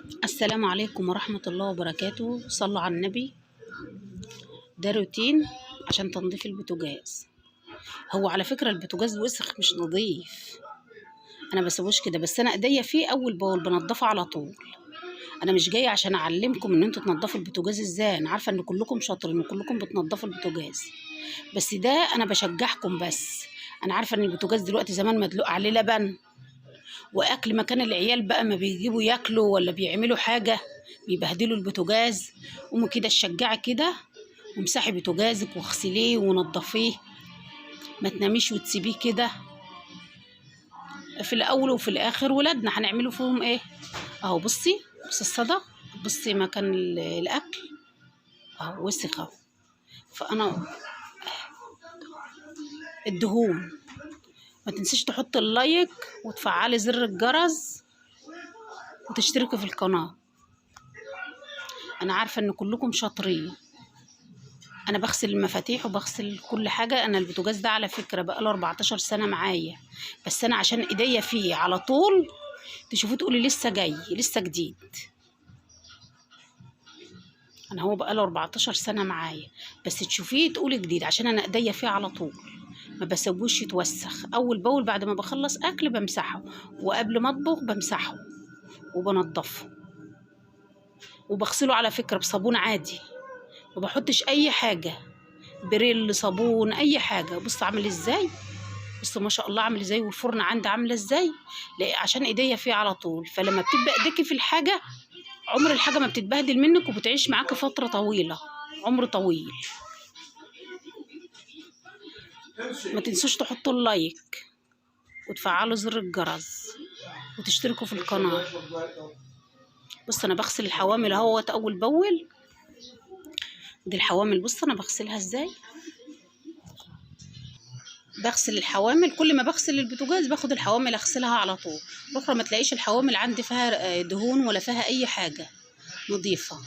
السلام عليكم ورحمة الله وبركاته. صلوا على النبي. ده روتين عشان تنظيف البوتاجاز. هو على فكرة البوتاجاز وسخ مش نظيف، انا بسيبوش كده، بس انا ايديا فيه اول باول بنضفه على طول. انا مش جاية عشان اعلمكم ان انتوا تنضفوا البوتاجاز ازاي، انا عارفه ان كلكم شاطرين وكلكم بتنضفوا البوتاجاز، بس ده انا بشجعكم. بس انا عارفه ان البوتاجاز دلوقتي زمان مدلوق عليه لبن واكل، مكان العيال بقى ما بيجيبوا ياكلوا ولا بيعملوا حاجة بيبهدلوا البوتاجاز. قوموا كده اتشجعي كده وامسحي بوتاجازك واغسليه ونضفيه، ما تناميش وتسيبيه كده. في الاول وفي الاخر ولادنا هنعملوا فيهم ايه؟ اهو بصي، بصي الصدى، بصي مكان الاكل اهو وسخ اهو. فانا الدهون ما تنسيش تحط ال like وتفعلي زر الجرس وتشتركي في القناة. انا عارفة ان كلكم شاطرين. انا بغسل المفاتيح وبغسل كل حاجة. انا البوتاجاز ده على فكرة بقاله 14 سنة معايا، بس انا عشان ايديا فيه على طول تشوفوه تقولي لسه جاي لسه جديد. انا هو بقاله 14 سنة معايا، بس تشوفيه تقولي جديد عشان انا ايديا فيه على طول، ما بسيبوش يتوسخ. اول باول بعد ما بخلص اكل بمسحه، وقبل ما اطبخ بمسحه وبنضفه وبغسله على فكرة بصابون عادي، ما بحطش اي حاجة، بريل صابون اي حاجة. بص عامل ازاي، بص ما شاء الله عامل ازاي، والفرن عندي عامله ازاي، عشان ايديا فيه على طول. فلما بتبقى ايديكي في الحاجة عمر الحاجة ما بتتبهدل منك وبتعيش معاكي فترة طويلة، عمر طويل. ما تنسوش تحطوا ال like وتفعلوا زر الجرس وتشتركوا في القناة. بص انا بغسل الحوامل اهوت اول باول. دي الحوامل بص انا بغسلها ازاي، بغسل الحوامل كل ما بغسل البوتاجاز باخد الحوامل اغسلها على طول. اخرى ما تلاقيش الحوامل عندي فيها دهون ولا فيها اي حاجة، نظيفة.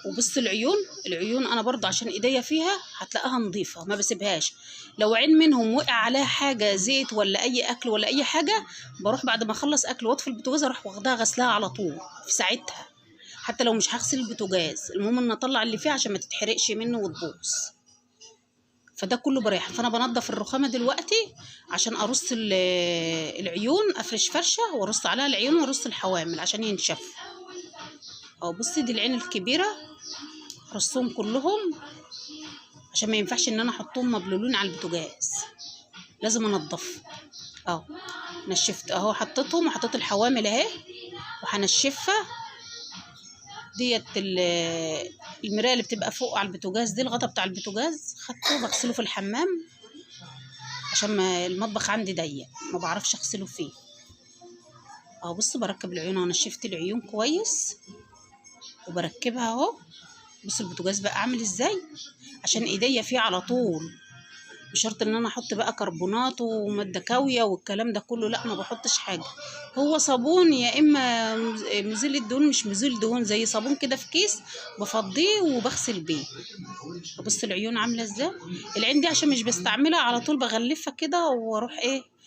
وبص العيون، العيون انا برضه عشان ايديا فيها هتلاقيها نظيفة، ما بسيبهاش. لو عين منهم وقع عليها حاجة زيت ولا اي اكل ولا اي حاجة، بروح بعد ما اخلص اكل واطفي البوتاجاز اروح واخداها غسلها على طول في ساعتها، حتى لو مش هغسل البوتاجاز، المهم ان اطلع اللي فيه عشان ما تتحرقش منه وتبوظ. فده كله بريح. فانا بنضف الرخامه دلوقتي عشان ارص العيون، افرش فرشه وارص عليها العيون وارص الحوامل عشان ينشف. اهو بصي دي العين الكبيرة، رصهم كلهم عشان ما ينفعش ان انا احطهم مبلولين على البوتاجاز، لازم انضف. اهو نشفت اهو، حطيتهم وحطيت الحوامل اهي وهنشفها. ديت المراية اللي بتبقى فوق على البوتاجاز دي، الغطا بتاع البوتاجاز خدته بغسله في الحمام عشان ما المطبخ عندي ضيق ما بعرفش اغسله فيه. اهو بصوا بركب العيون اهو، نشفت العيون كويس وبركبها اهو. بصوا البوتاجاز بقى عامل ازاي عشان ايديا فيه على طول، مش شرط ان انا احط بقى كربونات ومادة كاويه والكلام ده كله، لا ما بحطش حاجة. هو صابون يا اما مزيل الدهون، مش مزيل دهون زي صابون كده في كيس بفضيه وبغسل بيه. بص العيون عامله ازاي. العين دي عشان مش بستعملها على طول بغلفها كده واروح ايه